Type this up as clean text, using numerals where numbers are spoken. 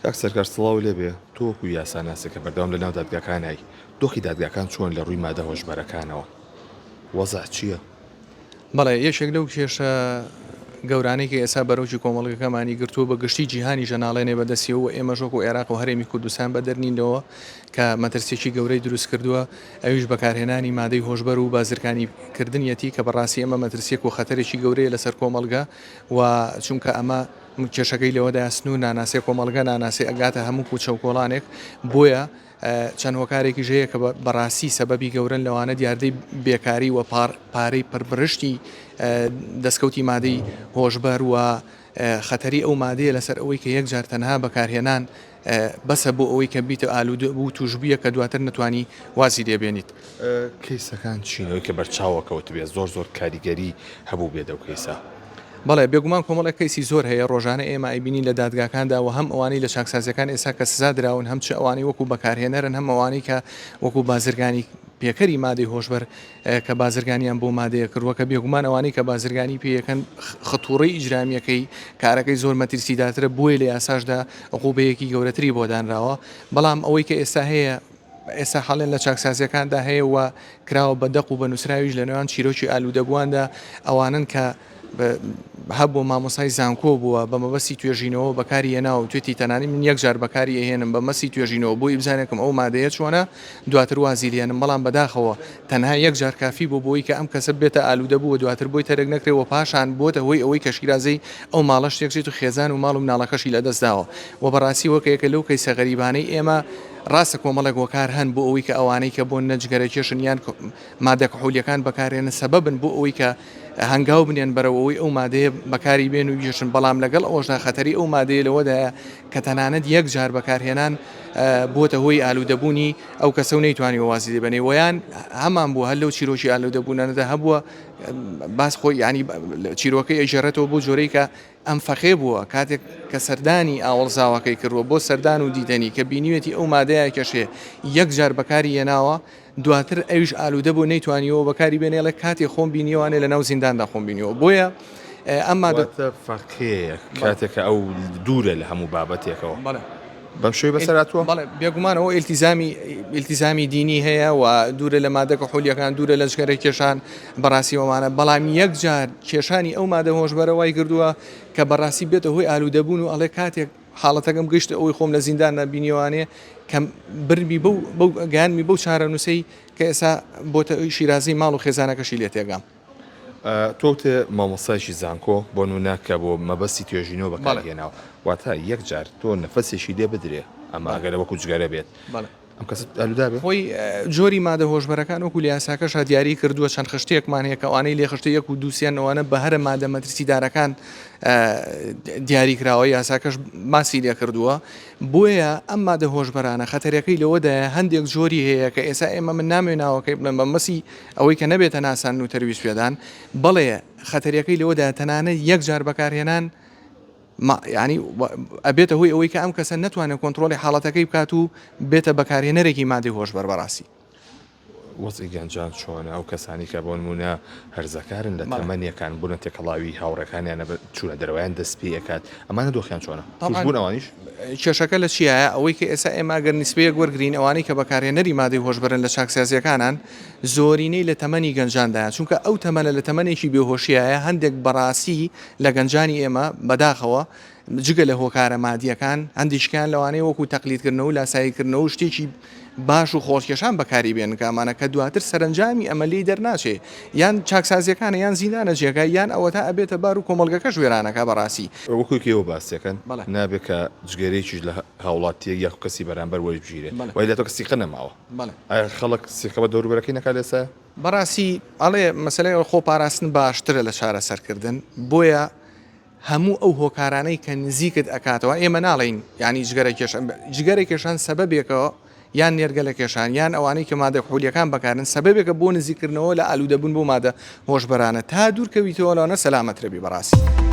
کاک سەرکار سڵاو لێبێ، تۆ وەکو یاساناسێک کە بەردەوام لەناو دادگاکانای، دۆخی دادگاکان چۆن لە ڕووی مادە هۆشبەرەکانەوە؟ وەزع چییە؟ بەڵێ، یەکێک لەو کێشە گەورانەی کە ئێستا بەرۆکی کۆمەڵگەکەمانی گرتووە بە گشتی جیهانیش ئەناڵێنێ بە دەستیەوە و ئێمەش وەکو عێراق و هەرێمی کوردستان بەدەر نین لەوە کە مەترسیەکی گەورەی دروست کردووە ئەویش بەکارهێنانی مادەی هۆشبەر و بازرگانی کردنیەتی کە بەڕاستی ئەمە مەترسیەک و خەتەرێکی گەورەیە لەسەر کۆمەڵگە و چونکە ئەمە کێشەکەی لەوەدایە سنوور ناناسێ کۆمەڵگە ناناسێ ئەگاتە هەموو کوچە و کۆڵانێک بۆیە چەند هۆکارێکیش هەیە کە بەڕاستی سەبەبی گەورەن لەوانە دیاردەی بێکاری و پارەی پڕبرشتی دەستکەوتی مادەی هۆشبەر و خەتەری ئەو مادەیە لەسەر ئەوەی کە یەکجار تەنها بەکارهێنان بەسە بۆ ئەوەی کە بیتە ئالوودە بوو تووشبوویە کە دواتر نەتوانی وازی لێ بێنیت. کەیسەکان چین ئەوەی کە بەرچاوە کەوتبێت زۆر زۆر کاریگەری هەبووبێت ئەو کەیسە؟ بەڵێ بێگومان کۆمەڵێک کەیسی زۆر هەیە ڕۆژانە ئێمە ئەیبینین لە دادگاکاندا و هەم ئەوانەی لە چاکسازیەکان ئێستا کە سزا دراون هەم چ ئەوانەی وەکو بەکارهێنەرن هەم ئەوانەی کە وەکو بازرگانی پێکەری مادەی هۆشبەر کە بازرگانیان بۆ مادەیە کردووە کە بێگومان ئەوانەی کە بازرگانی پێ یەکەن خطوڕەی ئیجرامیەکەی کارەکەی زۆر مەترسیدارترە بۆیە لە یاساشدا عقوبەیەکی گەورەتری بۆ دانراوە بەڵام ئەوەی کە ئێستا هەیە ئێستا حاڵێن لە چاکسازیەکاندا هەیە و کراوە بە دەق و بە نووسراویش لە نێوان چیرۆکی ئالوودەبوواندا ئەوانەن کە هەبووە مامۆستای زانکۆ بووە بە مەبەستی توێژینەوە بەکاری هێناوە وتوێتی تەنانی من یەک جار بەکاری ئەهێنم بە مەسی توێژینەوە بۆی بزانێکم ئەو مادەیە چۆنە دواتر وازی لێنم بەڵام بەداخەوە تەنها یەک جار کافی بۆ بۆی کە ئەم کەسە بێتە ئالوودە بوو دواتر بۆی تەرک نەکرێ و پاشان بۆتە هۆی ئەوەی کە شیرازەی ئەو ماڵەش تێکچێت و خێزان و ماڵ و مناڵەکەشی لەدەست داوە و بەڕاستی وەک یەکە لەو کەیسە غەریبانەی ئێمە ڕاستە کۆمەڵێک هۆکار هەن بۆ ئەوەی کە ئەوانەی کە بۆ نە جگەرەکێشن یان مادە کحولیەکان بەکارێنن سەبەبن بۆ ئەوەی کە هەنگاو بنێن بەرەو ئەوەی ئەو مادەیە بەکاری بێن و بیکێشن، بەڵام لەگەڵ ئەوەشدا خەتەری ئەو مادەیە لەوەدایە کە تەنانەت یەک جار بەکارهێنان بووەتە هۆی ئالوودەبوونی ئەو کەسە و نەیتوانیوە وازی لێ بێنێ وەیان هەمان بووە هەر لەو چیرۆکی ئالوودەبوونانەدا هەبووە باس خۆی یانی چیرۆکەی ئەگێڕێتەوە بۆ جۆرەی کە ئەم فەقێ بووە کاتێک کە سەردانی ئاوەڵزاوەکەی کردووە بۆ سەردان و دیدەنی کە بینیوێتی ئەو مادەیە کێشێ یەک جار بەکاری هێناوە دواتر ئەویش ئالوودە بوو نەیتوانیوە بەکاری بێنێ ئەڵێ کاتێ خۆم بینیوانێ لەناو زینداندا خۆم بینیوە بۆیە ئەم مادە واتە فەقێیە کاتێک کە ئەو دوورە لە هەموو بابەتێکەوە بەڵێ بەم شێوەی بەسەر هاتووە؟ بەڵێ بێگومان ئەوە ئیلتیزامی ئیلتیزامی دینی هەیە و دوورە لە مادە کحولیەکان دوورە لە جگەرە کێشان بەڕاستی ئەوانە بەڵام یەک جار کێشانی ئەو مادە هۆشبەرە وای کردووە کە بەڕاستی بێتە هۆی ئالوودەبوون و ئەڵێ کاتێک حاڵەتەکەم گەیشتە ئەوەی خۆم لە زینداندا بینیوانێ کە برمی بەو بەو گەیاندمی بەو چارەنووسەی کە ئێستا بۆتە شیرازەی ماڵ و خێزانەکەشی لێ تێگام. تۆ وتێ مامۆستایەکی زانکۆ بۆ نمونە کە بۆ مەبەستی توێژینەوە بەکاری هێناوە واتە یەک جار تۆ نەفەسێکی لێ بدرێ ئەمە ئەگەر وەکو جگەرە بێت ئەم کەسە ئالوودە بێ؟ خۆی جۆری مادە هۆشبەرەکان وەکو لە یاساکەشا دیاری کردووە چەند خشتەیەکمان هەیە کە ئەوانەی لێ خشتە یەک و دوو سێن ئەوانە بە هەرە مادە مەترسیدارەکان دیاری کراوە یاساکەش باسی لێ کردووە بۆیە ئەم مادە هۆشبەرانە خەتەرەکەی لەوەدایە هەندێک جۆری هەیە کە ئێستا ئێمە من نامەوێ ناوەکەی بڵێم بە مەسی ئەوەی کە نەبێتە ناساندن و تەرویج پێدان بەڵێ خەتەریەکەی لەوەدایە تەنانەت یەک جار بەکارهێنان یانی ئەبێتە هۆی ئەوەی کە ئەم کەسە نەتوانێت کۆنترۆڵی حاڵەتەکەی بکات و بێتە بەکارهێنەرێکی مادەی هۆشبەر بەڕاستی. وەزعی گەنجان چۆنە؟ ئەو کەسانەی کە بۆ نموونە هەرزەکارن لە تەمەنێکان بوونە تێکەڵاوی هاوڕێکانیانە بە چوونە دەرەوەیان دەست پێ ئەکات ئەمانە دۆخیان چۆنە؟ تووش بوون ئەوانیش؟ کێشەکە لە چیایە؟ ئەوەی کە ئێستا ئێمە ئەگەر نیسبەیەک وەرگرین ئەوانەی کە بەکارهێنەری مادەی هۆشبەرن لە چاکسازییەکانان زۆرینەی لە تەمەنی گەنجاندایە چونکە ئەو تەمەنە لە تەمەنێکی بێهۆشیایە هەندێک بەڕاستی لە گەنجانی ئێمە بەداخەوە جگە لە هۆکارە مادییەکان، هەندێکیان لەوانەیە وەکو تەقلیدکردنەوە و لاساییکردنەوە و شتێکی باش و خۆڵکێشان بەکاری بێنن کە ئەمانە کە دواتر سەرەنجامی ئەمە لێی دەرناچێ یان چاکسازییەکانە یان زیندانە جێگای یان ئەوەتا ئەبێتە بار و کۆمەڵگەکەش وێرانەکا بەڕاستی. وەکو کە ئێوە باسی ئەکەن نابێ کە جگەرەیەکیش لە هاوڵاتیەک یاخو کەسی بەرامبەر وەربگیرێ وای لە تۆ کە سیقە نەماوە ئایا خەڵک سیقە بە دەوروبەرەکەی نەکا لە ئێستایا؟ بەڕاستی ئەڵێ مەسەلەی خۆپاراستن باشترە لە چارەسەرکردن بۆیە هەموو ئەو هۆکارانەی کە نزیکت ئەکاتەوە ئێمە ناڵێین یانی جگەرە کێشان جگەرە کێشان سەبەبێکە یان نێرگەلە کێشان یان ئەوانەی کە مادە کحولیەکان بەکارن سەبەبێکە بۆ نزیککردنەوە لە ئالوودەبوون بۆ مادە هۆشبەرانە تا دوورکەویتەوە لەوانە سەلامەترەبی بەڕاستی.